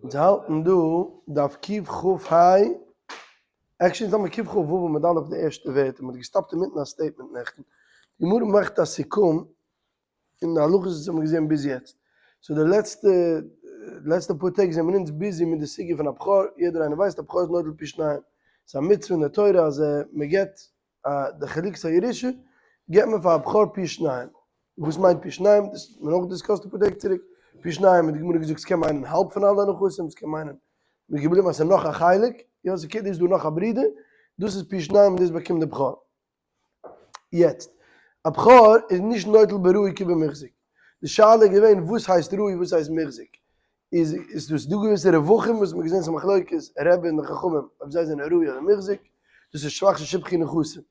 אונז האלטן דא דף קכ ה, actually אונז האבן קכ ו עמוד א' די ערשטע ווערטער, מ'האט געסטאפט אינמיטן א statement נעכטן, די גמרא מאכט א סיכום אין די הלכות וואס האבן געזען ביז יעצט, so די לעצטע לעצטע פאר טעג זענען מיר אונז busy מיט די סוגיא פון א בכור, יעדער איינער ווייסט א בכור איז נוטל פי שניים, ס'איז א מצוה אין די תורה אז מ'געבט די חלוקת הירושה געבט מען פאר א בכור פי שניים, וואס מיינט פי שניים? דאס האט מען אויך discussed אפאר טעג צוריק, פי שניים האט די גמרא געזאגט ס'קען מיינען האלב פון אלע נכסים, ס'קען מיינען מ'איז געבליבן אז ס'איז נאך א חלק, יא ס'איז כאילו איז דא נאך א ברודער, דאס איז פי שניים און דאס באקומט די בכור. יעצט, א בכור איז נישט נוטל בראוי כבמוחזק, די שאלה איז געווען וואס הייסט ראוי וואס הייסט מוחזק, איז איז דאס דא געוויסע רווחים וואס מ'האט געזען ס'איז מחלוקת רבי און די חכמים אויב זיי זענען ראוי אדער מוחזק, דאס איז שבח ששיבחו נכסים.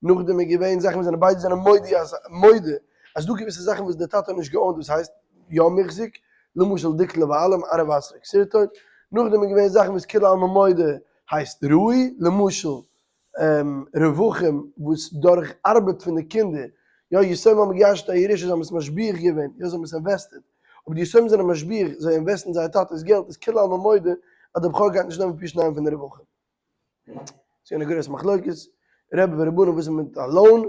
נאכדעם איז געווען זאכן וואס זענען ביידע זענען מודה אז מודה אז דא געוויסע זאכן וואס דער טאטע האט נישט גע own ט וואס הייסט יא מוחזק, למשל דקלא ואלם ערב אסרק סרטון, נאכדעם איז געווען זאכן וואס כולי עלמא מודה הייסט ראוי, למשל רווחים וואס דורך ארבעט פון די קינדער, יא יתומים האבן געירש'ט א ירושה זיי האבן עס משביח געווען, יא זיי האבן עס invested, אויב די יתומים זענען משביח זיי invest ן זייער טאטע'ס געלט איז כולי עלמא מודה אז דער בכור גייט נישט נעמען פי שניים פון די רווחים. ס'איז געווען א גרויסע מחלוקת, רבי ורבנן וואס איז מיט א loan,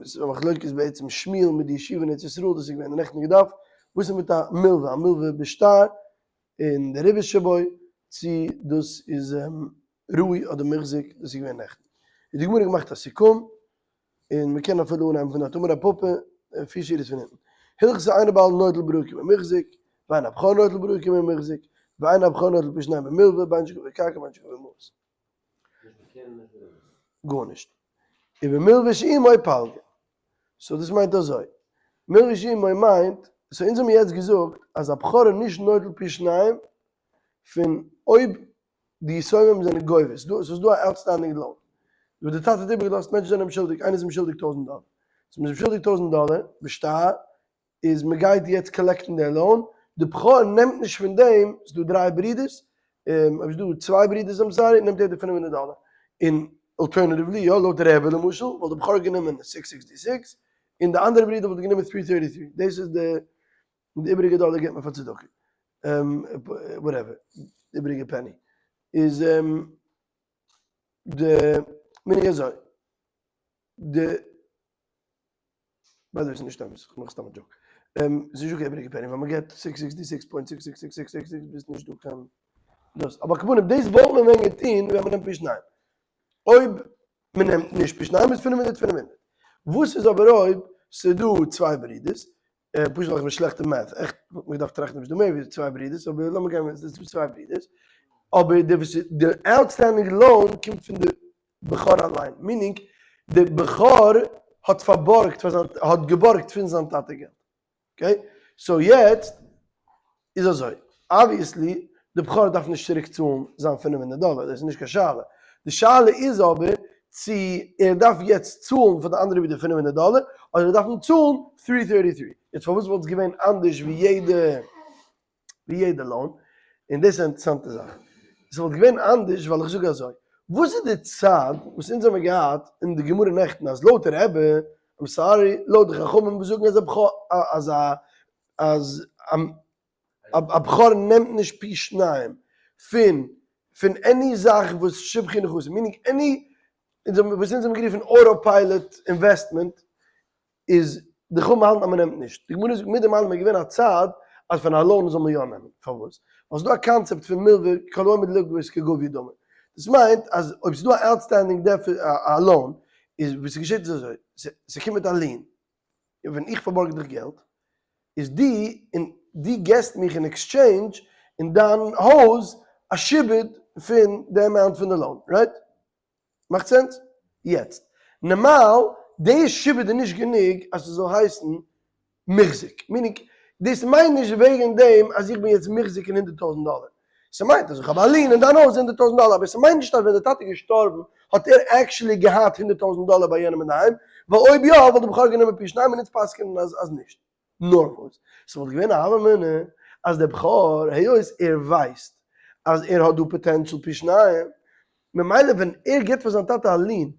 ס'איז א מחלוקת בעצם שמואל מיט די ישיבה אין ארץ ישראל, דאס איז געווען די נעכטיגע דף, וואס איז מיט א מלווה, א מלווה בשטר, און די ריבית שבו, צי דאס איז ראוי אדער מוחזק, דאס איז געווען נעכטן. איז די גמרא געמאכט א סיכום, און מען קען אפילו אנהייבן פון דארט, אמר רב פפא, פיר שורות פון אונטן, הלכתא אין הבעלים נוטל בראוי כבמוחזק, ואין הבכור נוטל בראוי כבמוחזק, ואין הבכור נוטל פי שניים במלווה, בין שגבה קרקע בין שגבה מעות. גארנישט. ובמלווה שעמו פלגא. so דאס מיינט אזוי, מלווה שעמו מיינט, so אונז האבן יעצט געזאגט אז א בכור איז נישט נוטל פי שניים פון אויב די יתומים זענען גובה, ס'איז דא א outstanding loan, וואס די טאטע האט איבערגעלאזט, מענטשן זענען אים שולדיג, איינער איז אים שולדיג טויזנט דאלער, so מ'איז אים שולדיג טויזנט דאלער בשטר, איז מ'גייט יעצט collect ן די loan, די בכור נעמט נישט פון דעם, ס'איז דא דריי ברידערס, אויב איז דא צוויי ברידערס I'm sorry, נעמט יעדער 500 דאלער, און alternatively יא, לויט רבי למשל, וואלט די בכור גענומען 666, און די אנדערע ברידער וואלט גענומען 333, דאס איז די, און די איבעריגע דאלער געבט מען פאר צדקה, whatever, די איבעריגע penny, איז די מנהג אזוי, די. by the way ס'איז נישט אמת, כ'מאך סתם א joke. ס'איז נישטא קיין איבעריגע penny ווייל מ'געט six sixty six point six six six six six six ביז נישט דא קיין דאס. אבער כמובן דאס וואלט מען ווען געטון ווען מ'נעמט פי שניים. אויב מ'נעמט נישט פי שניים איז 500 500. וואס איז אבער אויב ס'איז דא צוויי ברידערס, פשוט ווייל איך בין שלעכט אין math, עכט וואלט מען געדארפט טראכטן אויב ס'איז דא מער ווי צוויי ברידערס, אבער לאמיר גיין מיט ס'איז דא צוויי ברידערס, אבער די וואס די outstanding loan קומט פון די בכור אליין, meaning די בכור האט פארבארגט פאר זיין, האט געבארגט פון זיין טאטע געלט, okay? so יעצט איז אזוי, obviously די בכור דארף נישט צוריק צאלן זיין 500 דאלער, דאס איז נישט קיין שאלה, די שאלה איז אבער צו ער דארף יעצט צאלן פאר די אנדערע ווי די 500 דאלער, אדער ער דארף אים צאלן 333, יעצט פארוואס וואלט עס געווען אנדערש ווי יעדע ווי יעדע loan, און דאס איז א אינטערעסאנטע זאך, עס וואלט געווען אנדערש ווייל איך זאג אזוי, וואס איז די צד וואס אונז האבן געהאט אין די גמרא נעכטן אז לויט רבי, I'm sorry, לויט די חכמים וואס זאגן אז א בכור אז א אז א בכור נעמט נישט פי שניים פון פון any זאך וואס שבחי נכסים, meaning any וואס אונז האבן גערופן auto pilot investment, איז די חכמים האלטן אז מען נעמט נישט. די גמרא זאגט מיט דעם אלעם איז געווען א צד אז פון א loan זאל מען יא נעמען. פארוואס? ווייל ס'איז דא א קאנצעפט פון מלווה כל העומד לגבות כגובה דמי. דאס מיינט אז אויב ס'איז דא א outstanding א loan, איז וואס ס'געשעט איז אזוי, ס'קומט מיט א lien, און ווען איך פארבארג דיך געלט, איז דו און דו געסט מיך אין exchange אין דיין הויז א שעבוד פון די amount פון די loan, right? מאכט sense? יעצט, נארמאל, די שעבוד איז נישט גענוג אז ס'זאל הייסן מוחזק. meaning, דאס מיינט נישט וועגן דעם אז איך בין יעצט מוחזק אין הונדערט טויזנט דאלער. ס'מיינט אז איך האב א lien אין דיין הויז הונדערט טויזנט דאלער, אבער ס'מיינט נישט אז ווען די טאטע איז געשטארבן האט ער actually געהאט הונדערט טויזנט דאלער ביי יענעם אינדערהיים, ווייל אויב יא וואלט די בכור גענומען פי שניים און אונז פסק'ענען אז אז נישט. נאר וואס, ס'וואלט געווען א הוה אמינא אז דער בכור, היות ער ווייסט אז ער האט דא potential פי שניים, ממילא ווען ער גיבט פאר זיין טאטע א lien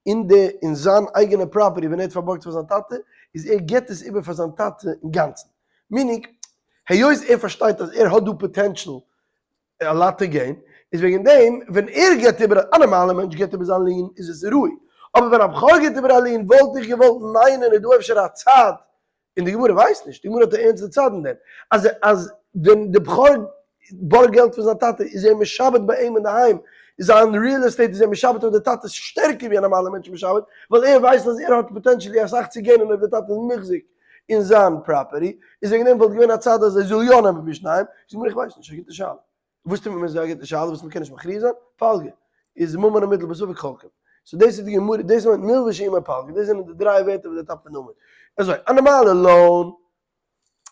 אין די אין זיין אייגענע property ווען ער האט פארבארגט פאר זיין טאטע, איז ער גיבט עס איבער פאר זיין טאטע אינגאנצן. meaning, היות ער פארשטייט אז ער האט דא potential. א lot to gain, איז וועגן דעם ווען ער געבט איבער, א נארמאלע מענטש געבט איבער זיין lien איז עס ראוי, אבער ווען א בכור געבט איבער א lien וואלט איך געוואלט מיינען איז דא אפשר א צד, און די גמרא ווייסט נישט, די גמרא האט א ערנסטע צד אין דעם, אז אז ווען די בכור בארגט געלט פון זיין טאטע איז ער משעבד ביי אים אינדערהיים, זיין real estate איז ער משעבד אויף די טאטע שטערקער ווי א נארמאלע מענטש משעבד, ווייל ער ווייסט אז ער האט potentially אסאך צו gain ען אויב די טאטע איז מוחזק אין זיין property, איז וועגן דעם וואלט געווען א צד אז ער זאל יא נעמען פי שניים, זאגט מיר איך ווייס נישט, א גוטע שאלה. וואס טוט מען ווען ס'איז א גוטע שאלה וואס מ'קען נישט מכריע זיין? פלגא איז ממון המוטל בספק חולקים. so דאס איז די גמרא, דאס מיינט מלוה שעמה פלגא, דאס זענען די דריי ווערטער וואס די טאפ פון עמוד. אזוי, א נארמאלע loan,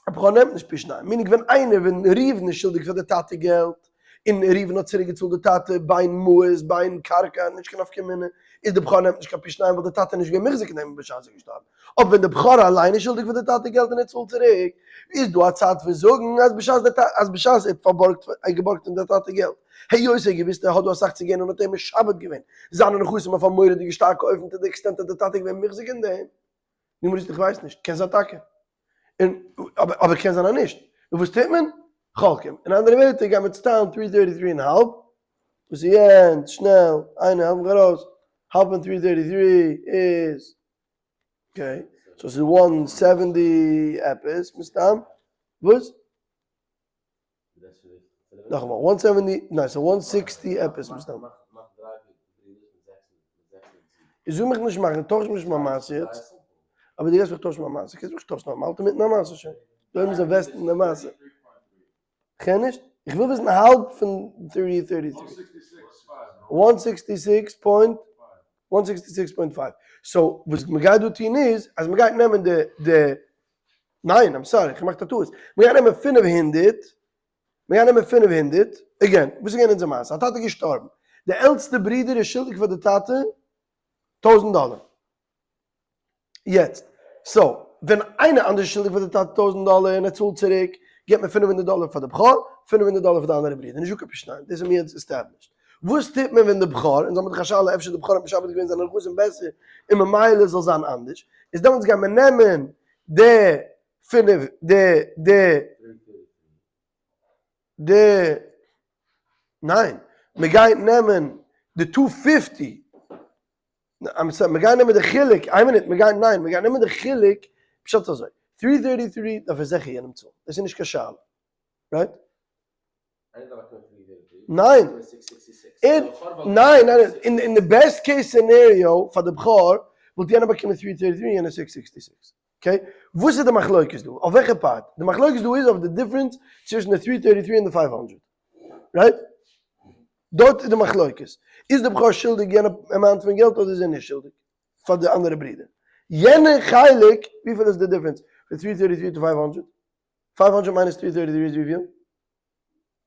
א בכור נעמט נישט פי שניים, meaning ווען איינער, ווען ראובן איז שולדיג פאר די טאטע געלט, און ראובן האט צוריק געצאלט די טאטע בין מעות בין קרקע, נישט קיין נפקא מינה, איז די בכור נעמט נישט קיין פי שניים ווייל די טאטע איז נישט געווען מוחזק אין דעם בשעת ער איז געשטארבן. אבער ווען די בכור אליין איז שולדיג פאר די טאטע געלט און ער צאלט צוריק, איז דא א צד פון זאגן אז בשעת די אז בשעת ער האט פארבארגט ער האט געבארגט פון די טאטע געלט, היות ער האט געוואוסט ער האט דא אסאך צו gain ען האט ער משעבד געווען זיינע נכסים אויף א מורא'דיגע שטארקע אופן to the extent אז די טאטע איז געווען מוחזק אין דעם. די גמרא זאגט איך ווייס נישט, קען זיין טאקע, און אבער קען זיין אז נישט, און וואס טוט מען? חולקים, אין אנדערע ווערטער גייט מען צוטיילן three thirty three און האלב, וואס איז יענץ, שנעל, איינער העלף מיך ארויס, האלב פון three thirty three איז, okay, so ס'איז one seventy עפעס מסתם, וואס? נאכאמאל, one seventy, ניין ס'איז one sixty עפעס מסתם. איך זאל מיך נישט מאכן, טויש מיך נישט מיין מעשה יעצט. אבער דו גייסט מיך טוישן מיין מעשה, קענסט מיך נישט טוישן, מ'האלט אינמיטן א מעשה שוין. דא מוז invest ן אין די מעשה. כ'קען נישט? איך וויל וויסן האלב פון three thirty three. One sixty six point, one sixty six point five. So וואס מ'גייט דא טון איז, אז מ'גייט נעמען די די ניין, I'm sorry, איך האב געמאכט א טעות. מ'גייט נעמען 500, מ'גייט נעמען 500, again, וואס איז געווען אונזער מעשה? א טאטע איז געשטארבן, די עלטסטע ברודער איז שולדיג פאר די טאטע טויזנט דאלער. יעצט, so, ווען איינער אנדערש איז שולדיג פאר די טאטע טויזנט דאלער און ער צאלט צוריק, גיבט מען 500 דאלער פאר די בכור, 500 דאלער פאר די אנדערע ברודער, נישטא קיין פי שניים, דאס האבן מיר יעצט established. וואס טוט מען ווען די בכור, אונז האבן דאך א שאלה אפשר די בכור האט משעבד געווען זיינע נכסים בעסער און ממילא זאל זיין אנדערש, איז דעמאלטס גייט מען נעמען די פינף די די די ניין מען גייט נעמען די two fifty מען גייט נעמען די חילוק, איין מינוט, מען גייט ניין מען גייט נעמען די חילוק, פשט אזוי, three thirty three דארף ער זיכער יענעם צאלן, דאס איז נישט קיין שאלה, right? ניין! ניין ניין אין אין די best case scenario פאר די בכור וואלט יענער באקומען three thirty three יענער six sixty six. Okay? וואס איז די מחלוקת דא? אויף וועלכע part? די מחלוקת דא איז אויף די difference צווישן די three thirty three און די five hundred. Right? דארט איז די מחלוקת. איז די בכור שולדיג יענע amount פון געלט אדער איז ער נישט שולדיג פאר די אנדערע ברודער? יענע חלק, וויפיל איז די difference פון three thirty three to five hundred? Five hundred minus three thirty three איז וויפיל?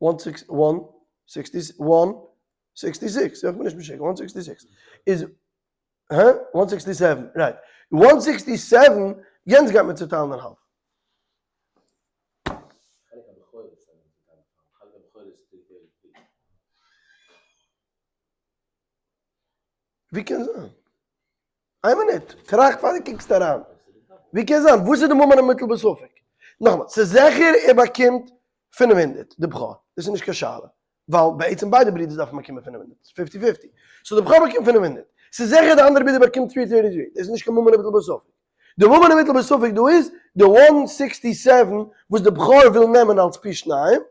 One six one sixty one sixty six, איך בין נישט משוגע, one sixty six איז, הא? One sixty seven, right, one sixty seven, יענץ גייט מען צוטיילן אין האלב. ווי קען זיין? איין מינוט, טראכט פאר דו קוקסט אריין. ווי קען זיין? וואס איז די ממון המוטל בספק? נאכאמאל, ס'איז זיכער ער באקומט 500, די בכור, דאס איז נישט קיין שאלה, ווייל בעצם ביידע ברידערס דארפן באקומען 500, ס'איז fifty fifty, so די בכור באקומט 500, ס'איז זיכער די אנדערע ברודער באקומט three thirty three, דאס איז נישט קיין ממון המוטל בספק. די ממון המוטל בספק דא איז די one sixty seven וואס די בכור וויל נעמען אלס פי שניים,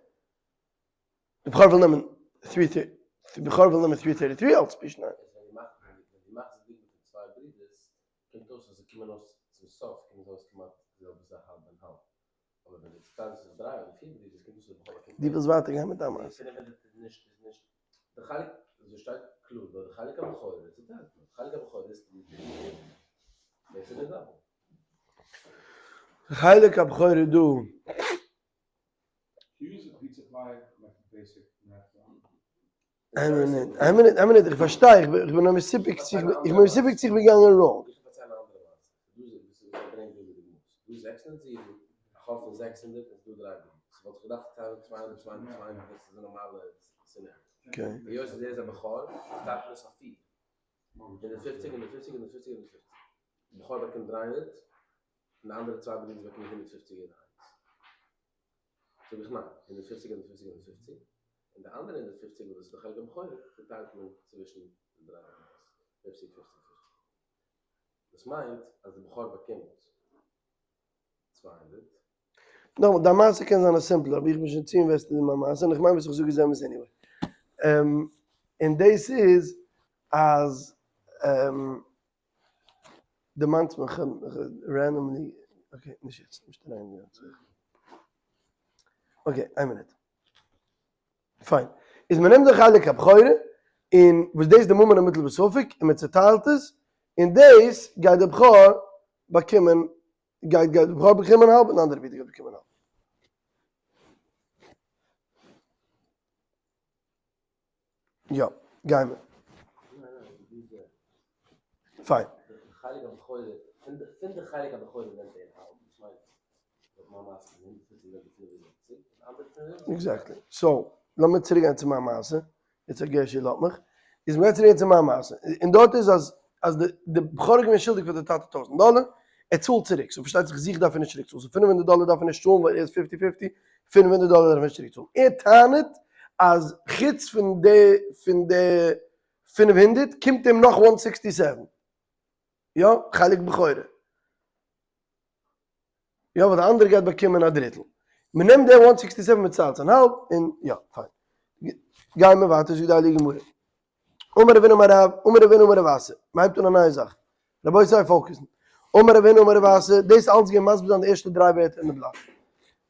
די בכור וויל נעמען three thirty, די בכור וויל נעמען three thirty three אלס פי שניים. דו ווילסט ווייטער גיין מיט דיין מעשה? חלק הבכורה דא. איין מינוט, איין מינוט, איין מינוט, איך פארשטיי, איך בין נאר מסופק צו איך בין מסופק צו איך בין געגאנגען wrong. זאג איך ניין, הונדערט פופציג, הונדערט פופציג, הונדערט פופציג. און די אנדערע 150 וואס איז די חלק הבכורה צוטיילט מען צווישן די דריי ברידערס, פופציג פופציג פופציג. דאס מיינט אז די בכור באקומט 200. נאכאמאל, דיין מעשה קען זיין א simpler, אבער איך בין שוין צו invested אין מיין מעשה, און איך מיין וואס איך זאג איז אמת anyway. און דאס איז אז דערמאנסט מיך randomly, okay, נישט יעצט, נישט אריין גיין צו. Okay, איין מינוט. פיין. איז מען נעמט די חלק הבכורה, און וואס דאס איז די ממון המוטל בספק, און מען צעטיילט עס, און דאס גייט די בכור באקומען, גייט גייט די בכור באקומען האלב און די אנדערע ברודער גייט באקומען האלב. יא, גיימער. פיין. חלק הבכורה, פון די חלק הבכורה נעמט ער האלב, דאס מיינט מיין מעשה איז 150 נעמט ער 75, און אנדערע 75. Exactly. So, לאמיר צוריק גיין צו מיין מעשה, יעצט א געשי לאט מיך, איז מ'גייט צוריק גיין צו מיין מעשה, און דארט איז אז אז די די בכור איז געווען שולדיג פאר די טאטע טויזנט דאלער, ער צאלט צוריק, so פארשטייט זיך זיך דארף ער נישט צוריק צאלן, so 500 דאלער דארף ער נישט צאלן ווייל ער איז fifty fifty, 500 דאלער דארף ער נישט צוריק צאלן, ער טענה'ט אז חוץ פון די פון די 500 קומט אים נאך 167, יא, חלק בכורה. יא, ווייל די אנדערע גייט באקומען א דריטל. מען נעמט די 167 מען ציילט אין האלב, און יא, פיין. גייען מיר ווייטער, זאגט די הייליגע גמרא. אמר רב הונא אמר רב, אמר רב הונא אמר רב אסי. מען הייבט אן א נייע זאך. רבותי focus ן. אמר רב הונא אמר רב אסי, דאס אלץ געווען מסביר זיין די ערשטע דריי ווערטער אין די בלאט.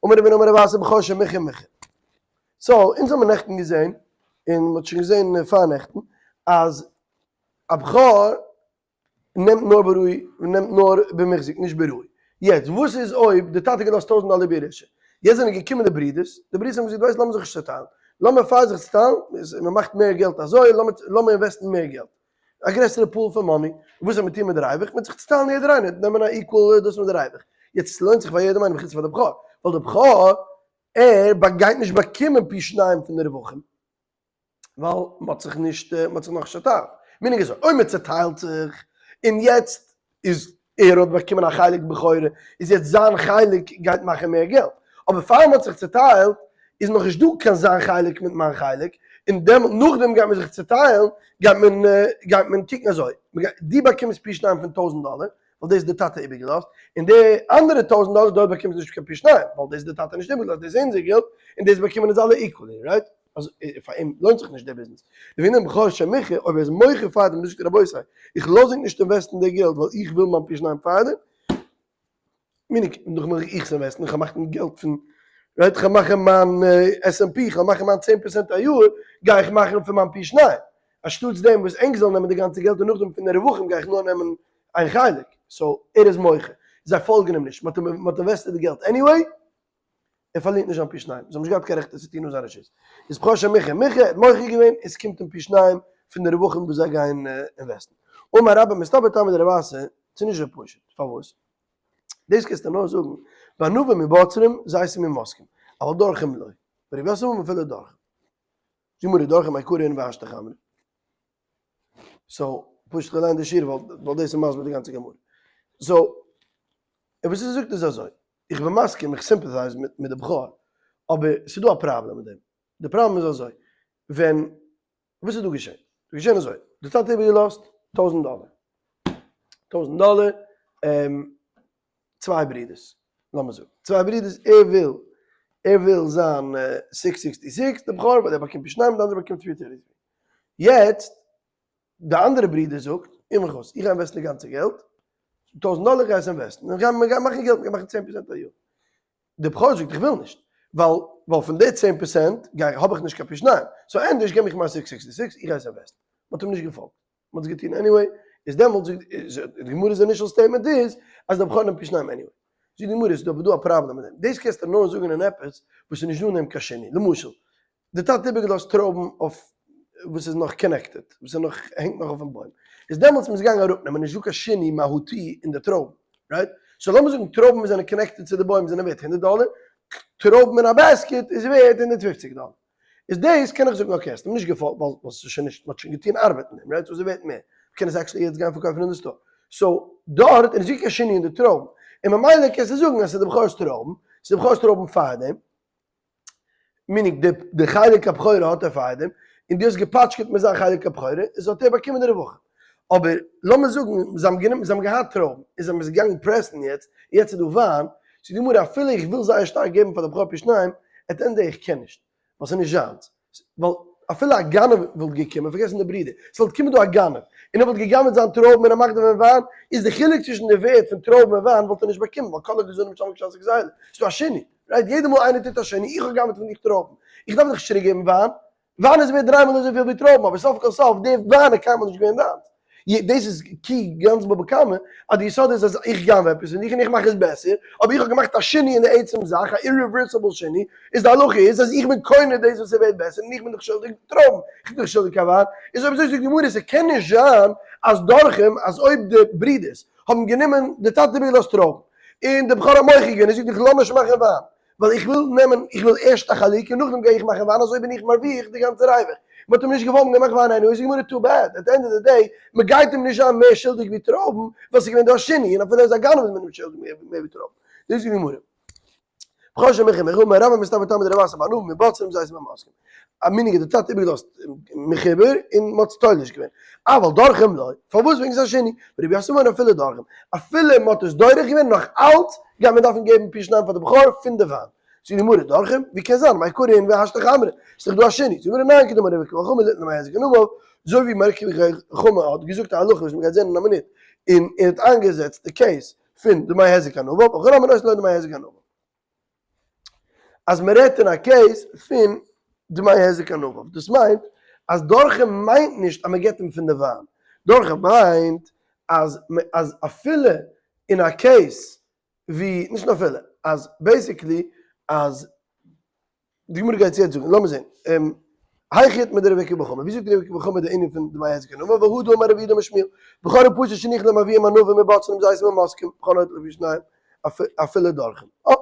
אמר רב הונא אמר רב אסי בכור שמוכר מוכר. So, אונז האבן נעכטן געזען, און מען האט שוין געזען פאר נעכטן, אז א בכור נעמט נאר בראוי, נעמט נאר במוחזק, נישט בראוי. יעצט, וואס איז אויב די טאטע האט געלאזט טויזנט דאלער בירושה? יעצט זענען געקומען די ברידערס, די ברידערס האבן געזאגט, ווייסט, לאמיר זיך נישט צעטיילן, לאמיר פאר זיך צעטיילן, מען מאכט מער געלט אזוי, לאמיר invest ן מער געלט, א גרעסערע pool פון money, וואס וועט מען טון מיט די ריווח? מען וועט זיך צעטיילן יעדער איינער, נעמען א equal דאס מיט די ריווח. יעצט, עס לוינט זיך פאר יעדעם איינעם חוץ פאר די בכור, ווייל די בכור, ער גייט נישט באקומען פי שניים פון די רווחים. ווייל מ'האט זיך נישט, מ'האט זיך נאכנישט צעטיילט. Meaning אזוי, אויב מ'צעטיילט זיך, און יעצט איז ער האט באקומען א חלק בכורה, איז יעצט זיין חלק גייט מאכן מער געלט. אבער פאר מ'האט זיך צעטיילט, איז נאכנישט דא קיין זיין חלק מיט מיין חלק, און דעמאלט נאכדעם גייט מען זיך צעטיילן, גייט מען גייט מען קוקן אזוי, דו באקומסט פי שניים פון טויזנט דאלער, ווייל דאס איז די טאטע איבערגעלאזט, און די אנדערע טויזנט דאלער דארט באקומסטו נישט קיין פי שניים, ווייל דאס איז די טאטע נישט איבערגעלאזט, דאס איז אונזער געלט, און דאס באקומען אונז אלע equally, right? אז פאר אים לוינט זיך נישט די ביזנעס. והנה בכור שמוכר, אויב ער איז מוכר פאר דעם, זאגט ער רבותי, איך לאז ענק נישט invest ן די געלט ווייל איך וויל מיין פי שניים פאר דעם, meaning, נאך מיך איך invest ן, איך האב מאכן געלט פון, right, איך מאכן מיין S&P, איך מאכן מיין 10% א יאר, גיי איך מאכן פון מיין פי שניים. אנשטאטס דעם וואס ענק זאלן נעמען די גאנצע געלט און נאכדעם פון די רווחים גיי איך נאר נעמען איין חלק. So, ער איז מוכר. זיי פאלגן אים נישט. מען האט invested די געלט anyway. ער פארלירט נישט זיין פי שניים, זיי האבן נישט געהאט קיין רעכט עס צו טון אן זיין רשות. איז בכור שמוכר מוכר, ער האט מוכר געווען, עס קומט אים פי שניים פון די רווחים וואס זיי גייען invest ן. אמר רבה מסתבר טעמא דרב אסי, ס'איז נישט אזוי פשוט, פארוואס? דאס קענסטו נאר זאגן בענבים ובצרים זיתים ומוסקים, אבל דורכים לא, ורב יוסף אמר אפילו דורכים. זאג מיר דורכים מעיקרא אין והשתא חמרא. So, פשוט געליינט די שיר ווייל דאס איז מסביר די גאנצע גמרא. So, און וואס ער זאגט איז אזוי, איך בין מסכים, איך sympathize מיט די בכור, אבער ס'איז דא א פראבלעם מיט דעם. די פראבלעם איז אזוי, ווען, וואס איז דא געשען? ס'איז געשען אזוי, די טאטע האט איבערגעלאזט טויזנט דאלער, טויזנט דאלער, צוויי ברידערס, לאמיר זאגן, צוויי ברידערס, ער וויל, ער וויל זיין six sixty six, די בכור, ווייל ער באקומט פי שניים, די אנדערע באקומט three thirty three. יעצט, די אנדערע ברודער זאגט, איך מיך אויס, איך גיי invest ן די גאנצע געלט, טויזנט דאלער גיי עס invest ן, און מיר גייען מאכן געלט, מיר גייען מאכן 10% א יאר. די בכור זאגט, איך וויל נישט, ווייל ווייל פון די 10% גיי האב איך נישט קיין פי שניים, so ענדערש געב מיך מיין six sixty six, איך גיי עס invest ן. מען האט אים נישט געפאלגט, מען האט עס געטון anyway, איז דעמאלטס זאגט די גמרא'ס initial statement איז אז די בכור נעמט פי שניים anyway. זאגט די גמרא, ס'איז אבער דא א פראבלעם מיט דעם, דאס קענסטו נאר זאגן אין עפעס וואס איז נישט דא אין דעם קיין שינוי, למשל, די טאטע איבערגעלאזט טרויבן אויף וואס איז נאך connected, וואס איז נאך הענגט נאך אויפן בוים, איז דעמאלטס מ'איז געגאנגען אראפנעמען, נישט דא קיין שינוי מהותי אין די טרויבן, right? So לאמיר זאגן טרויבן וואס זענען connected צו די בוים זענען ווערט הונדערט דאלער, טרויבן אין א basket איז ווערט הונדערט פופציג דאלער. איז דאס קען איך זאגן okay האסט אים נישט געפאלגט ווייל ווייל ס'איז שוין נישט, מ'האט שוין געטון ארבעט אין דעם, right? So ס'איז ווערט מער, מ'קען עס actually יעצט גיין פארקויפן אין די store. So דארט איז נישט דא קיין שינוי אין די טרויבן, און ממילא קענסטו זאגן אז ס'איז די בכור'ס טרויבן, ס'איז די בכור'ס טרויבן פארדעם. meaning די חלק הבכורה האט ער פארדעם, און דו האסט געפאטשקעט מיט זיין חלק הבכורה, איז האט ער באקומען די רווחים. אבער לאמיר זאגן זיי האבן גענומען, זיי האבן געהאט טרויבן, און זיי זענען געגאנגען פרעסן יעצט, און יעצט איז דא וויין, זאגט די גמרא אפילו איך וויל זייער שטארק געבן פאר די בכור פי שניים, at end day איך קען נישט, ווייל ס'איז נישט זיינס. ווייל אפילו א גנב וואלט געקומען, פארגעסן די ברידער, ס'וואלט געקומען דא א גנב, און ער וואלט גע'גנב'עט זיין טרויבן און ער מאכט דערפון וויין, איז די חילוק צווישן די ווערד פון טרויבן און וויין וואלט ער נישט באקומען, ווייל כל הגזלנים משלמים כשעת הגזילה, ס'איז דא א שינוי, right? יעדע מאל איינער טוט א שינוי, איך האב גע'גנב'עט פון דיך טרויבן, איך דארף דיך נישט צוריק געבן וויין, וויין איז ווערט דריי מאל אזויפיל ווי טרויבן, אבער סוף כל סוף די וויין איז קיינמאל נישט געווען דיינס. דאס איז קי גאנץ בבא קמא, אז די יסוד איז אז איך גנב עפעס פון דיך און איך מאך עס בעסער, אבער איך האב געמאכט א שינוי אין די עצם זאך, א irreversible שינוי, איז די הלכה איז אז איך בין קונה דאס וואס ס'ווערט בעסער און איך בין דיך שולדיג טרויבן, איך בין דיך שולדיג קיין וויין, איז אויב אזוי זאגט די גמרא ס'קען נישט זיין אז דורכים אז אויב די ברידערס האבן גענומען די טאטע איבערגעלאזט טרויבן און די בכור האט מוחה געווען און זאגט איך לאז נישט מאכן וויין, ווייל איך וויל נעמען, איך וויל ערשט א חלוק און נאכדעם גיי איך מאכן וויין, אזוי בין איך מרוויח די גאנצע ריווח. מען האט אים נישט געוואלט געמאכט וויין anyway, זאגט די גמרא too bad, at the end of the day, מען גייט אים נישט זיין מער שולדיג ווי טרויבן, ווייל ס'איז געווען דא א שינוי, און אפילו ער איז א גנב איז מען אים שולדיג מער ווי טרויבן. דאס זאגט די גמרא. בכור שמכר מחובר, רבה מסתברא תלמיד רב אסי בענבים מבצרים זיתים ממוסקים. א מיניגער די טאטע איבערגעלאזט מחובר און מען האט עס תולש געווען. אבל דורכים לא, פארוואס וועגן ס'איז א שינוי? ורבי יוסי אומר אפילו דורכים, אפילו מען האט עס דורך געווען נאך אלץ גייט מען דארפן געבן פי שניים פאר די בכור פון די וויין. זאגט די גמרא דורכים? ווי קען זיין? מאי קרין והשתא חמרא? ס'איז דאך דא א שינוי. זאגט די גמרא ניין כדאמר רבי עקיבא חמא ליתן דמי היזק ענביו, אזוי ווי מר עקיבא חמא האט געזאגט א הלכה וואס מען גייט זען אין א מינוט, און ער האט איינגעזעצט די case פון דמי היזק ענביו, הכא נמי נותן לו דמי היזק ענביו. אז מען רעדט אין א case פון דמי היזק ענביו, דאס מיינט אז דורכים מיינט נישט אז מען געבט אים פון די וויין, דורכים מיינט אז אז אפילו אין א case ווי, נישט נאר אפילו, אז basically אז די גמרא גייט יעצט זאגן, לאמיר זען, היכי איתמר דרבי עקיבא חמא, ווי זאגט רבי עקיבא חמא די ענין פון דמי היזק ענביו, והא דאמר רב יהודה אמר שמואל, בכור ופשוט שהניח להם אביהם ענבים מבצרים זיתים ממוסקים, בכור נוטל פי שניים, אפילו דורכים. אה,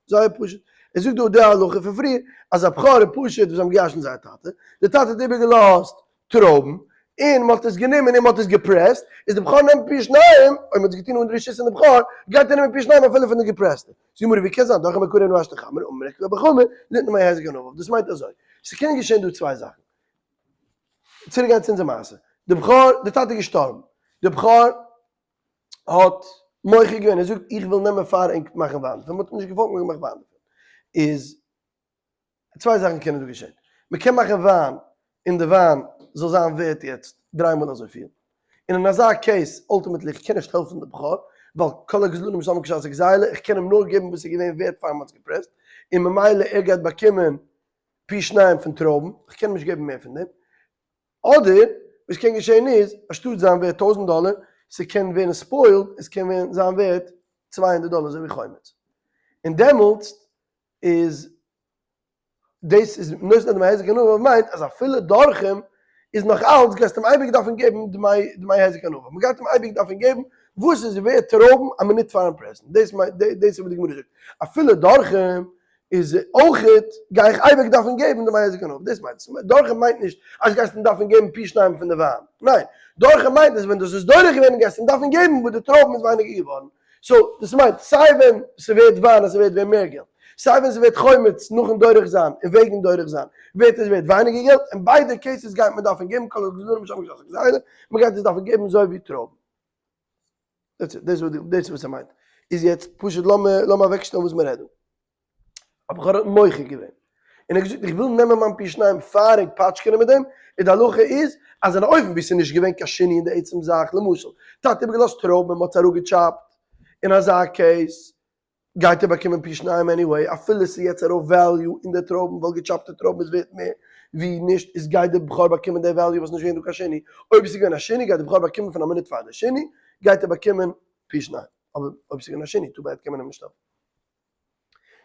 זייער פשוט. ער זאגט דא די הלכה פון פריער, אז א בכור ופשוט וואס האבן געירשנט זייער טאטע, די טאטע האט איבערגעלאזט טרויבן, און מען האט עס גענומען און מען האט עס געפרעסט, איז די בכור נעמט פי שניים, אויב מען האט עס געטון אן רשות פון די בכור, גייט ער נעמען פי שניים אפילו פון די געפרעסטע. זאגט די גמרא ווי קען זיין, דורכים מעיקרא והשתא חמרא, אמר רבי עקיבא חמא, ליתן דמי היזק ענביו. דאס מיינט אזוי, ס'קען געשען דא צוויי זאכן. צוריק גיין צו אונזער מעשה, די בכור, די טאטע איז געשטארבן, די בכור האט מוחה געווען, ער זאגט איך וויל נעמען פאר ענק מאכן וויין דערפון, מ'האט אים נישט געוואלט מאכן וויין דערפון, איז צוויי זאכן קענען דא געשען, מ'קען מאכן וויין און די וויין זאל זיין ווערט יעצט דריי מאל אזויפיל, און אין אזא case ultimately איך קען נישט העלפן די בכור, ווייל כל הגזלנים משלמים כשעת הגזילה, איך קען אים נאר געבן וואס איז געווען ווערט פאר מ'האט עס געפרעסט, און ממילא ער גייט באקומען פי שניים פון טרויבן, איך קען אים נישט געבן מער פון דעם. אדער וואס קען געשען איז, אנשטאט זיין ווערט טויזנט דאלער, ס'קען ווערן spoiled, עס קען ווערן זיין ווערט 200 דאלער אזוי ווי חומץ. און דעמאלטס איז דאס איז נותן דמי היזק ענביו מיינט אז אפילו דורכים איז נאך אלץ גייסט אים אייביג דארפן געבן דמי היזק ענביו, מ'גייט אים אייביג דארפן געבן וואס איז ווערט טרויבן א מינוט פארן פרעסן, דאס מיינט דאס איז וואס די גמרא זאגט, אפילו דורכים איז אויכעט גיי איך אייביג דארפן געבן דמי היזק ענביו, דאס מיינט עס, דורכים מיינט נישט אז גייסט אים דארפן געבן פי שניים פון די וויין, ניין, דורכים מיינט אז ווען דאס איז דורך געווען גייסט אים דארפן געבן וואס די טרויבן איז ווייניגער געווארן, so דאס מיינט סיי ווען ס'ווערט וויין אז ס'ווערט ווען מער געלט, סיי ווען ס'ווערט חומץ נאכן דורך זיין און וועגן דורך זיין ווערט עס ווערט ווייניגער געלט, אין ביידע cases גייט מען דארפן געבן כל הגזלנים משלמים כשעת הגזילה, מ'גייט עס דארפן געבן אזוי ווי טרויבן. That's it, דאס איז וואס ער מיינט. איז יעצט פשוט לאמיר לאמיר אוועקשטעלן וואס מ'רעדט דא. א בחור האט מוחה געווען, און ער האט געזאגט איך וויל נעמען מיין פי שניים פאר ענק פאטשקענען מיט דעם, און די הלכה איז אז אין א אופן ווי ס'איז נישט געווען קיין שינוי אין די עצם זאך, למשל, טאטע איבערגעלאזט טרויבן און מ'האט עס אראפגעטשאפט, אין אזא case גייט ער באקומען פי שניים anyway, אפילו ס'איז יעצט ארויף value אין די טרויבן ווייל געטשאפטע טרויבן איז ווערט מער ווי נישט, איז גייט די בחור באקומען די value וואס נישט געווען דא קיין שינוי, אויב עס איז געווען א שינוי גייט די בחור באקומען פון א מינוט פאר די שינוי גייט ער באקומען פי שניים, אבער אויב עס איז געווען א שינוי too bad קען מען אים נישט העלפן.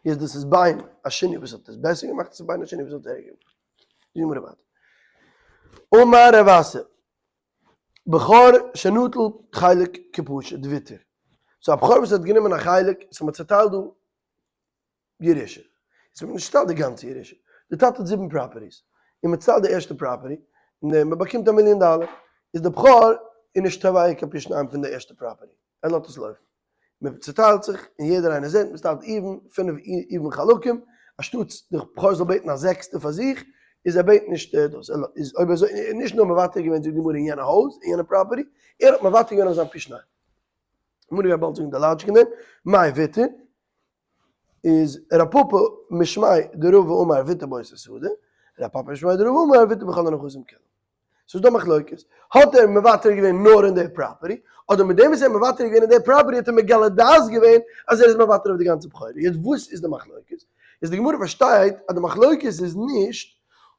יעצט דאס איז בין א שינוי וואס האט עס בעסער געמאכט עס איז בין א שינוי וואס האט ערגער געמאכט. די גמרא ווייטער. אמר רב אסי, בכור שנטל חלק כפשוט ויתר. so א בכור וואס האט גענומען א חלק, so מ'האט צעטיילט דא ירושה. יעצט מ'האט נישט צעטיילט די גאנצע ירושה. די טאטע האט זיבן properties. און מ'צעטיילט די ערשטע property, און מ'באקומט א מיליאן דאלער. איז די בכור איז נישט תובע קיין פי שניים פון די ערשטע property. ער לאזט עס לויפן. מען צוטיילט זיך און יעדער איינער זעט מען צוטיילט even, פינף even חלקים, אנשטאטס די בכור זאל בעטן א זעקסטע פאר זיך, איז ער בעט נישט דאס, אלא איז אויב אזוי איז נישט נאר מוותר געווען זאגט די גמרא אין יענע הויז, אין יענע property, ער האט מוותר געווען אויף זיין פי שניים. גמרא גייט באלד זאגן די logic אין דעם, מאי ויתר, איז ר' פפא משמיה דרבא אמר ויתר באותה שדה, ר' פפא משמיה דרבא אמר ויתר בכל הנכסים כולם. ס'איז דא מחלוקת, האט ער מוותר געווען נאר אין די property, אדער מיט דעם וואס ער האט מוותר געווען אין די property האט ער מגלה דעת געווען אז ער איז מוותר אויף די גאנצע בכורה, יעצט וואס איז די מחלוקת? איז די גמרא פארשטייט אז די מחלוקת איז נישט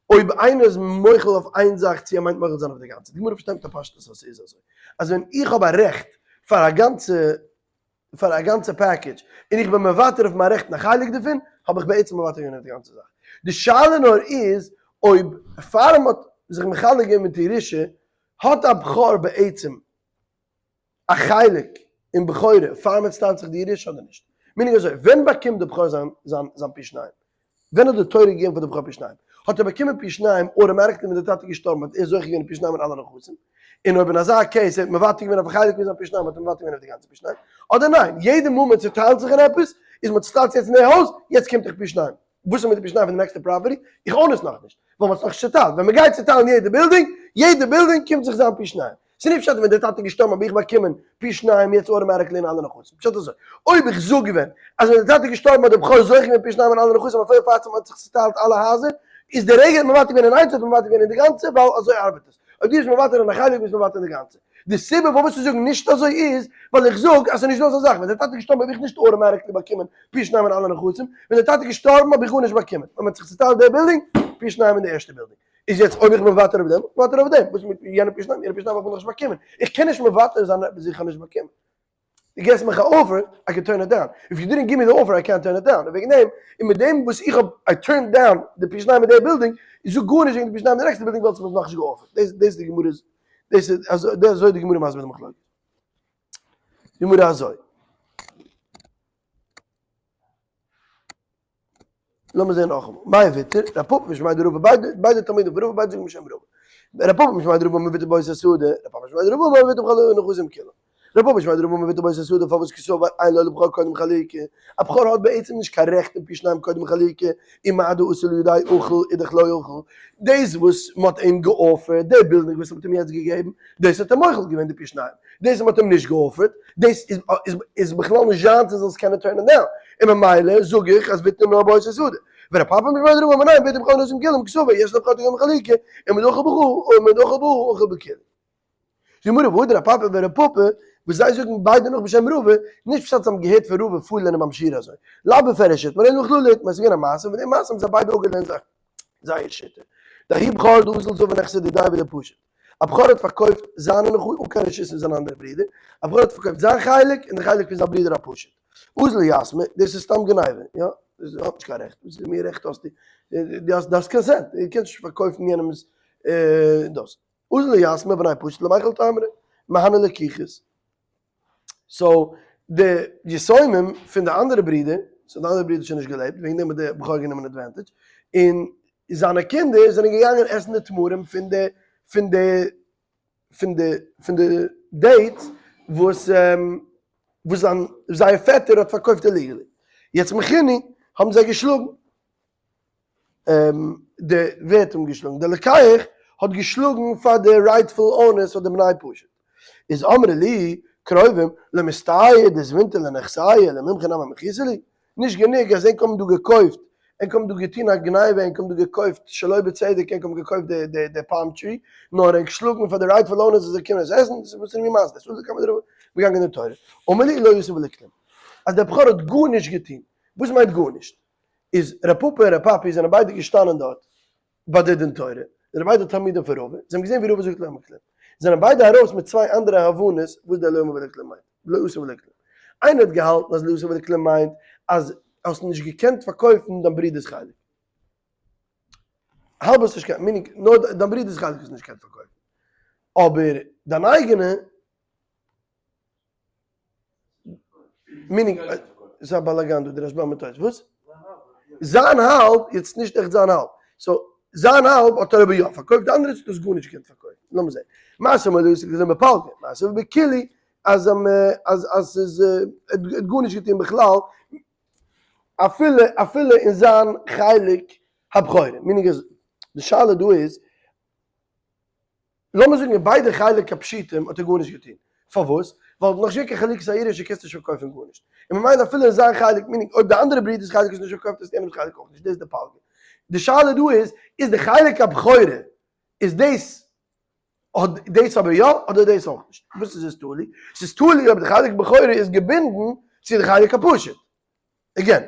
אויב איינער איז מוחל אויף איין זאך צו ער מיינט מוחל זיין אויף די גאנצע, די גמרא פארשטייט מיט א פשטות אז ס'איז אזוי אז ווען איך האב א רעכט פאר א גאנצע פאר א גאנצע package און איך בין מוותר אויף מיין רעכט אין א חלק דערפון, האב איך בעצם מוותר געווען אויף די גאנצע זאך. די שאלה נאר איז אויב פאר מען האט זיך מחלק געווען מיט ירושה האט א בכור בעצם א חלק אין בכורה פאר מען צוטיילט זיך די ירושה אדער נישט. meaning אזוי, ווען באקומט די בכור זיין זיין זיין פי שניים? ווען האט די תורה געגעבן פאר די בכור פי שניים? האט ער באקומען פי שניים automatically ווען די טאטע איז געשטארבן האט ער זוכה געווען פי שניים אין אלע נכסים? און אויב אין אזא case ער האט מוותר געווען אויף א חלק פון זיין פי שניים האט ער מוותר געווען אויף די גאנצע פי שניים? אדער ניין, יעדע מאל מען צוטיילט זיך אין עפעס, איז מען צוטיילט יעצט אין די הויז, יעצט קומט דיך פי שניים. וואס איז מיט די פי שניים פון די נעקסטע property? איך own עס נאכנישט, ווייל מען האט עס נאכנישט צוטיילט. ווען מען גייט צוטיילן יעדע בילדינג, יעדע בילדינג קומט זיך זיין פי שניים. ס'איז נישט פשט ווען דער טאטע איז געשטארבן האב איך באקומען פי שניים יעצט automatically אין אלע נכסים. פשט אזוי, אויב איך זאג ווען אז ווען דער טאטע איז געשטארבן האט דער בכור זוכה געווען פי שניים אין אלע נכסים אפילו פאר מען האט זיך צוטיילט אלע הייזער, איז די רגע האט מען מוותר געווען אין איינס האט מען מוותר געווען אין די גאנצע ווייל אזוי ארבעט עס. אויב דו ביסט מוותר אין א חלק ביסטו מוותר אין די גאנצע. די סיבה פארוואס צו זאגן נישט אזוי איז ווייל איך זאג אז ס'איז נישט דא אזא זאך, ווען דער טאטע איז געשטארבן האב איך נישט automatically באקומען פי שניים אין אלע נכסים, ווען דער טאטע איז געשטארבן האב איך גארנישט באקומען, ווען מ'האט זיך צוטיילט די בילדינג, פי שניים אין די ערשטע בילדינג. איז יעצט אויב איך בין מוותר אויף דעם, מוותר אויף דעם, וואס מיט יענע פי שניים, יענע פי שניים האב איך נאכנישט באקומען, איך קען נישט מוותר זיין עפעס איך האב נישט באקומען. דו געסט מיך א offer, I can turn it down. If you didn't give me the offer I can't turn it down. און וועגן דעם, און מיט דעם וואס איך האב I turned down די פי שניים אין די בילדינג, איך זאג גארנישט וועגן די פי שניים אין די נעקסטע בילדינג ווייל ס'האט מיך נאכנישט געאפערט. דאס דאס איז די גמרא, דאס איז אזוי דאס אזוי די גמרא מסביר די מחלוקת. די גמרא אזוי. לאמיר זען נאכאמאל. מאי ויתר, ר' פפא משמיה דרבא, ביידע ביידע תלמידים פון רבא ביידע זאגן בשם רבא. ר' פפא משמיה דרבא אמר ויתר באותה שדה, ר' פפא משמיה דרבא אמר ויתר בכל הנכסים כולם. ר' פפא משמיה דרבא אמר ויתר באותה שדה פארוואס קסבר אין לו לבכור קודם חלוקה, א בכור האט בעצם נישט קיין רעכט אין פי שניים קודם חלוקה, ומה דאתא לידיה אכיל אידך לא אכיל, דאס וואס מ'האט אים געאפערט, די בילדינג וואס מ'האט אים יעצט געגעבן, דאס האט ער מוחל געווען די פי שניים, דאס וואס מ'האט אים נישט געאפערט, דאס איז איז בכלל נישט זיינס ער זאל עס קענען turn ען down, און ממילא זאג איך אז ויתר נאר באותה שדה. ור' פפא משמיה דרבא אמר ניין ויתר בכל הנכסים כולם קסבר יש לבכור קודם חלוקה, ומדאכל בהא ומדאכל בהא אכיל בכולהו. די גמרא והדר ר' פפא ור' פפא וואס זיי זאגן ביידע נאך בשם רבא, נישט פשט זיי האבן געהערט פון רבא פארלערנען ביים שיעור אזוי, לאו בפירוש איתמר אלא מכללא איתמר, עס איז געווען א מעשה און פון די מעשה האבן זיי ביידע אפגעלערנט זייער שיטה. דההוא בכור דאזל זבין נכסי דידיה ודפשיט. א בכור האט פארקויפט זיינע נכסים אן קיין רשות פון זיין אנדערע ברודער, א בכור האט פארקויפט זיין חלק און די חלק פון זיין ברודער א פשוט. אזל יתמי, דאס איז סתם גניבה, יא? דאס האט נישט קיין רעכט, וואס איז מיר רעכט האסטו? דו האסט דו האסט consent, דו קענסט נישט פארקויפן יענעמ'ס דאס. אזל יתמי בני פשוט למיכל תמרי, מהני לקיחות. so די יתומים פון די אנדערע ברודער, so די אנדערע ברודער האט שוין נישט געלעבט, וועגן דעם האט דער בכור גענומען advantage, און זיינע קינדער זענען געגאנגען עסן די תמרים פון די פון די פון די פון די dates וואס וואס זיין זייער פעטער האט פארקויפט illegally. יעצט מחינהו האבן זיי געשלאגן. די ווער האט אים געשלאגן? די לוקח האט געשלאגן פאר די rightful owners פאר די בני פשוט. איז אמרו ליה קרובים למסתייה דזבינתו לנכסייהו למימחי נמי מחיתו להו נישט גענוג אז ענק האבן דא געקויפט, ענק האבן דא געטון א גניבה, ענק האבן דא געקויפט שלא בצדק, ענק האבן געקויפט די די די palm tree, נאר ענק שלאגן פאר די rightful owners אז זיי קומען עס עסן, דאס איז וואס איז מיר מסביר, ס'איז דא כמה דרבים, געגאנגען אין תורה, אמר להו לא עשה ולא כלום, אז דער בחור האט גארנישט געטון, וואס מיינט גארנישט? איז ר' פפא און ר' פפי זענען ביידע געשטאנען דארט ביי די דין תורה, זענען ביידע תלמידים פון רבא, זיי האבן געזען ווי רבא זאגט לא אמר כלום, זענען ביידע ארויס מיט צוויי אנדערע הבנות וואס דער לא אמר ולא כלום מיינט, לא עשה ולא כלום. איינער האט געהאלטן אז לא עשה ולא כלום מיינט אז האסט נישט געקענט פארקויפן דיין ברודער'ס חלק. האלב האסט נישט געקענט, meaning נאר דיין ברודער'ס חלק האסט נישט געקענט פארקויפן, אבער דיין אייגענע meaning, ס'איז א באלאגאן דא, די רשב"ם מיט תוס', וואס? זיין האלב, יעצט נישט עכט זיין האלב, so זיין האלב האט ער אבער יא פארקויפט, די אנדערע האט דאס גארנישט געקענט פארקויפן, לאמיר זען, מעשה מודה עוסק איז בפלגא, מעשה בכולי, אז אז אז ס'איז ער האט גארנישט געטון בכלל. אפילו אפילו אין זיין חלק הבכורה, meaning אז די שאלה דא איז, לאמיר זאגן אין ביידע חלק הפשוטים האט ער גארנישט געטון, פארוואס? ווייל נאך נישט געווען קיין חלוקת הירושה קענסטו נישט פארקויפן גארנישט, און ממילא אפילו אין זיין חלק, meaning אויב די אנדערע ברודער'ס חלק איז נישט פארקויפט איז יענעמ'ס חלק אויך נישט, דאס איז די פלגה. די שאלה דא איז, איז די חלק הבכורה איז דאס האט דאס אבער יא אדער דאס אויך נישט? וואס איז עס תלוי? ס'איז תלוי אויב די חלק בכורה איז געבינדן צו די חלק הפשוט. again,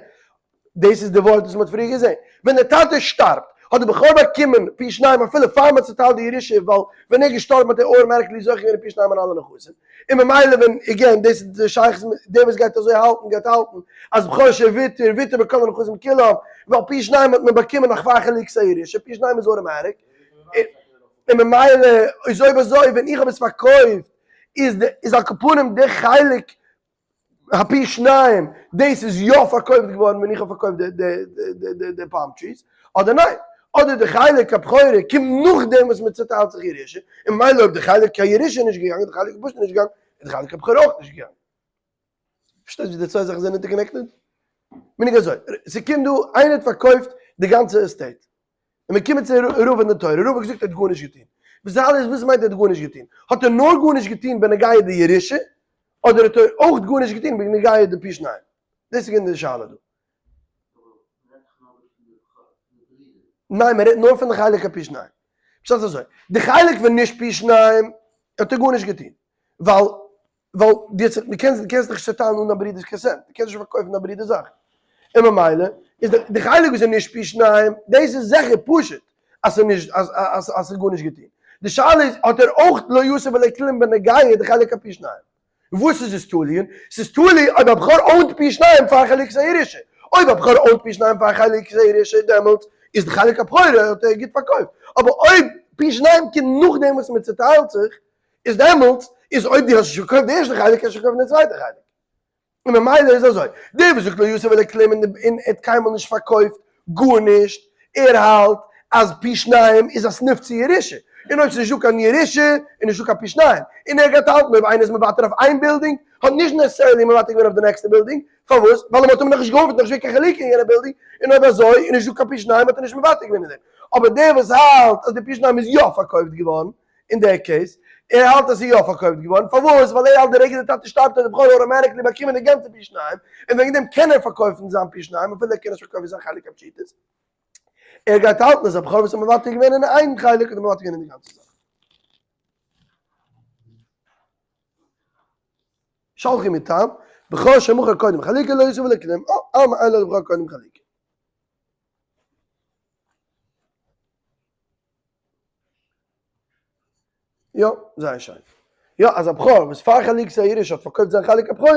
דאס איז די ווארט וואס מ'האט פריער געזען. ווען דער טאטע שטארבט, האט דער בכור באקומען פי שניים אפילו פאר מ'האט צוטיילט די ירושה, ווייל ווען ער איז געשטארבן האט ער automatically זוכה געווען פי שניים אין אלע נכסים. און ממילא ווען, again, דאס איז די שייכות מיט דער וואס גייט אזוי האלטן גייט האלטן אז בכור שוויתר ויתר בכל הנכסים כולם, ווייל פי שניים האט מען באקומען נאך פאר חלוקת הירושה, פי שניים איז אוטומאטיק. און ממילא איז אויב אזוי ווען איך האב עס פארקויפט איז די איז על כל פנים די חלק הפי שניים דאס איז יא פארקויפט געווארן ווען איך האב פארקויפט די די די די די palm trees אדער ניין אדער די חלק הבכורה קומט נאכדעם וואס מען צוטיילט זיך ירושה און ממילא אויב די חלק הירושה איז נישט געגאנגען די חלק הפשוט איז נישט געגאנגען איז די חלק הבכורה אויך נישט געגאנגען. פארשטייסט ווי די צוויי זאכן זענען interconnected? meaning אזוי, ס'קומט דא איינער האט פארקויפט די גאנצע estate, און מיר קומען צו רב אין די תורה, רב האט געזאגט ער האט גארנישט געטון. וואס די אלע איז וואס מיינט ער האט גארנישט געטון? האט ער נאר גארנישט געטון בנוגע די ירושה, אדער האט ער אויך גארנישט געטון בנוגע די פי שניים? דאס איז געווען די שאלה דא. ניין מען רעדט נאר פון די חלק הפי שניים. פשט איז אזוי, די חלק פון נישט פי שניים האט ער גארנישט געטון, ווייל ווייל דו האסט דו קענסט דו קענסט דיך נישט צעטיילן אן דיין ברודער'ס consent, דו קענסט נישט פארקויפן דיין ברודער'ס זאכן, און ממילא איז די די חלק וואס איז נישט פי שניים, דאס איז זיכער פשוט אז ס'איז נישט אז אז אז ס'איז גארנישט געטון, די שאלה איז האט ער אויך לא יסף ולא כלום בנוגע די חלק הפי שניים, וואס איז עס תלוי אין? ס'איז תלוי אויב א בכור own ט פי שניים פאר חלוקת הירושה, אויב א בכור own ט פי שניים פאר חלוקת הירושה דעמאלטס איז די חלק הבכורה האט ער גוט פארקויפט, אבער אויב פי שניים קומט נאכדעם וואס מ'צעטיילט זיך איז דעמאלטס איז אויב דו האסט נישט פארקויפט די ערשטע חלק קענסטו נישט פארקויפן די צווייטע חלק. און ממילא איז אזוי, דער וואס זאגט לא יסף ולא כלום און ער האט קיינמאל נישט פארקויפט גארנישט, ער האלט אז פי שניים איז א סניף צו ירושה, און אויב ס'איז נישטא קיין ירושה איז נישטא קיין פי שניים, און ער גייט האלטן אויב איינער איז מוותר אויף איין בילדינג האט נישט necessarily מוותר געווען אויף די נעקסטע בילדינג, פארוואס? ווייל מ'האט אים נאכנישט געאפערט נאכנישט געווען קיין חלוקה אין יענע בילדינג, און אויב אזוי איז נישטא קיין פי שניים האט ער נישט מוותר געווען אין דעם. אבער דער וואס האלט אז די פי שניים איז יא פארקויפט געווארן, אין דער case, ער האלט אז ס'איז יא פארקויפט געווארן, פארוואס? ווייל ער האלט די רגע די טאטע שטארבט האט די בכור automatically באקומען די גאנצע פי שניים, און וועגן דעם קען ער פארקויפן זיין פי שניים אפילו ער קען נישט פארקויפן זיין חלק הפשיטות. ער גייט האלטן אז א בכור וואס האט מוותר געווען אין איין חלק האט ער מוותר געווען אין די גאנצע זאך. שלחי מטעם, בכור שמכר קודם חלוקה לא יסף ולא כלום, או, אלמא אין לו לבכור קודם חלוקה. יא, זייער שיין. יא, אז א בכור וואס פאר חלוקת הירושה האט פארקויפט זיין חלק הבכורה,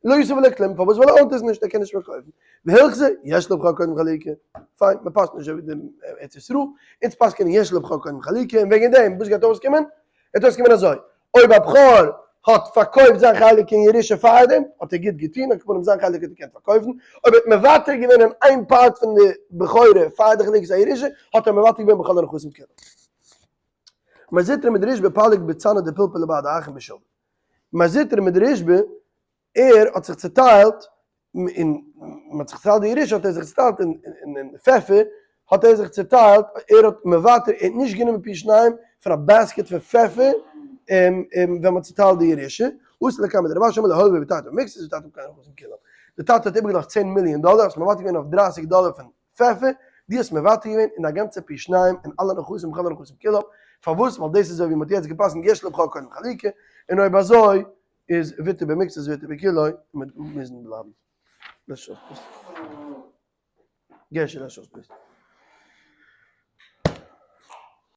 לא יסף ולא כלום, פארוואס? ווייל ער own ט עס נישט, ער קען נישט פארקויפן. והלכתא, יש לבכור קודם חלוקה. פיין, מען פסק'נט נישט אזוי ווי די ארץ ישראל, אונז פסק'ענען יש לבכור קודם חלוקה, און וועגן דעם, וואס גייט אויסקומען? גייט אויסקומען אזוי, אויב א בכור האט פארקויפט זיין חלק אין ירושה פארדעם, האט ער גוט געטון, על כל פנים זיין חלק האט ער געקענט פארקויפן, אויב ער האט מוותר געווען אין איין part פון די בכורה פאר די חלוקת הירושה, האט ער מוותר געווען בכל הנכסים כולם. מר זוטרא מדרישבא פליג בצנא דפלפלא בהדי אחין בשווה. מר זוטרא מדרישבא ער האט זיך צוטיילט און מען האט זיך צוטיילט די ירושה האט ער זיך צוטיילט אין פעפער האט ער זיך צוטיילט ער האט מוותר ער האט נישט גענומען פי שניים פון א basket פון פעפער ווען מען האט צוטיילט די ירושה אתא לקמיה דרב אשי אמר ליה הואיל וויתרת במקצת וויתרת בכל הנכסים כולם די טאטע האט איבערגעלאזט 10 מיליאן דאלער האסט מוותר געווען אויף 30 דאלער פון פעפער דו האסט מוותר געווען אין א גאנצע פי שניים אין אלע נכסים בכל הנכסים כולם פארוואס ווייל דאס איז אזוי ווי מען האט יעצט געפסקנט יש לבכור קודם חלוקה און אויב אזוי איז ויתר במקצת ויתר בכולו, און מ'וועט מוזן בלייבן. לעש אויס please. גערשי לעש אויס please.